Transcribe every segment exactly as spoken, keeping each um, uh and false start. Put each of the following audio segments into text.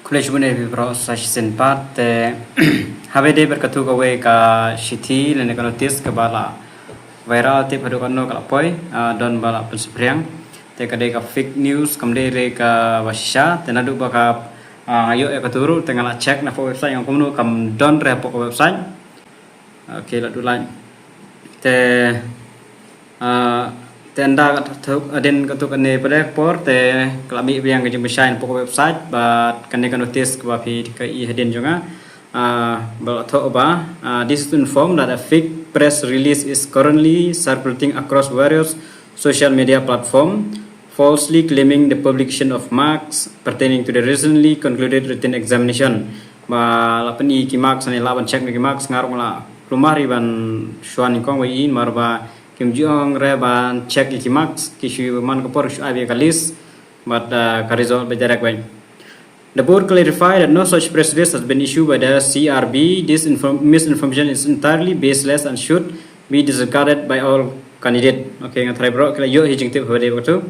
Khublei shibun ïa phi baroh sa shisien pat. Te haba ïadei bad katu kawei ka shithi lane ka notice kaba la viral, tip haduh katno ka la poi, ah, don ba la pynsaphriang. Te ka dei ka fake news, kam dei re kaba shisha. Te naduh ba ka, ah, nga ïoh ïa katu ruh te nga la check na poh website, nga kumno kam don re poh ka website. Okay, la duh line. Te, ah, te ynda ka tuk, hadien katu kane pat ka por te ka la mih biang ka jingpynshai na poh ka website bad kane ka notice kaba phi ka i hadien jong nga. Ah, ba la thoh ba, ah, this is to inform that a fake press release is currently circulating across various social media platform, falsely claiming the publication of marks pertaining to the recently concluded written examination. Ba la pyni ki marks ne la ban check ne ki marks, nga ruh nga la kulmar ïa ban shuwa nyngkong ba i, namar ba kim ju ong re ban check ïa ki marks, ki shu man ka por shu ai ïa ka list bad, ah, ka result ba direct bad. The board clarified that no such press release has been issued by the C R B. This inform- misinformation is entirely baseless and should be disregarded by all candidate. Okay, nga tharai baroh ki la ïoh hi jingtip haba dei bad katu.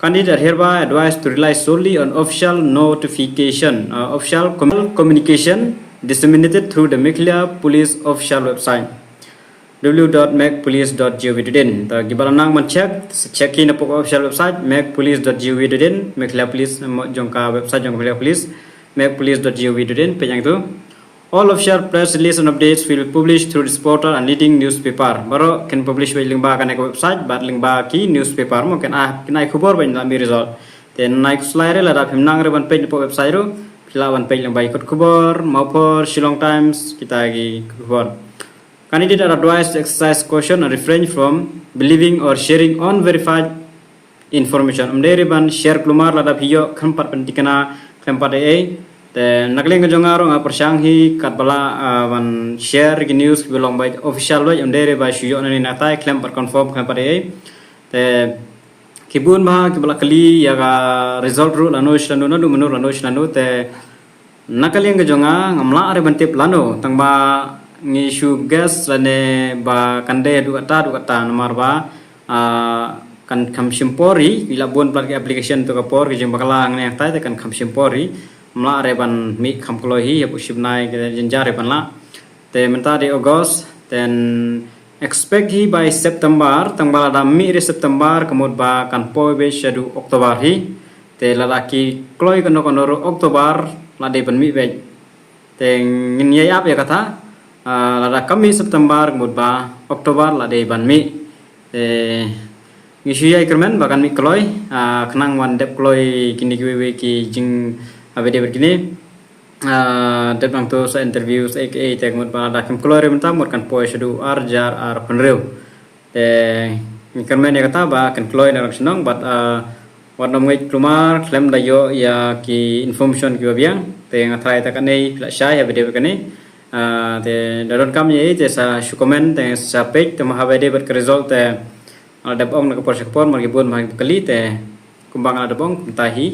Candidate are hereby advised to rely solely on official notification, uh, official com- communication disseminated through the Meghalaya Police official website, w w w dot meg police dot g o v dot in. Ta kiba la nang ban check, check hi na poh ka official website, meg police dot g o v dot in, Meghalaya Police, mo jong ka website jong Meghalaya Police, meg police dot g o v dot in, peit ïa katu. All official press release and updates will be published through this portal and leading newspaper. Baroh kin publish beit lyngba kane ka website bad lyngba ki newspaper, mo kin ai, kin ai khubor ba la mih result. Te nai khuslai re lada phim nang re ban peit na poh website ruh, phi lah ban peit lyngba ki kot khubor, Mawphor, Shillong Times, kita ki kot khubor. Candidate are advised to exercise caution and refrain from believing or sharing unverified information. Ym dei re ban share kulmar lada phi ïoh khlem pat pyntikna, khlem pat ei ei. Te na ka liang ka jong nga ruh nga pyrshang hi katba lah, ah, ban share ki news kiba long beit official beit, ym dei re ba shu ïoh nangne natai khlem pat confirm, khlem pat ei ei. Te ki bun bah kiba la kylli ïa ka result ruh lano shi lano, naduh mynno lano shi lano, te na ka liang ka jong nga ngam lah re ban tip lano, tang ba ngi shu guess lane ba kan dei haduh katta haduh katta, namar ba, ah, kan kham shim por hi, ki la bun palat ki application to ka por, ki jingbakla hangne hangtai te kan kham shim por hi. Ngam lah re ban mih kham kloi hi, hapoh shi bnai ki jynjar re ban lah. Te mynta dei August, then expect hi by September, tang ba lada mih re September ka mut ba kan poi beit shaduh October hi. Te lada ki kloi kano kano ruh October la dei ban mih beit. Te ngin ïai ap ïa kata, ah, lada kam mih September ka mut ba October la dei ban mih. Te ngi shu ïai kyrmen ba kan mih kloi, ah, khnang wan dep kloi kine kiwei kiwei ki jing, ah, haba dei bad kine. Ah, dep nangto sa interview sa ei ei, te ka mut ba lada kim kloi re mynta ka mut kan poi shaduh ar hajar arphew hynriew. Te ngi kyrmen ïa kata ba kan kloi na rang shnong bad, ah, wat nym ngeit kulmar khlem da ïoh ïa ki information kiba biang. Te nga tharai ta kane phi la shai haba dei bad kane. Ah, te da donkam ïa ei te sa shu comment te sa peit, te ma haba dei bad ka result te nga la dep ong na ka por sha ka por, namar ki bun bah kiba kylli, te kumba nga la dep ong kumta hi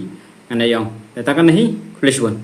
ngan ïa ong. Te tang kane hi, khublei shibun.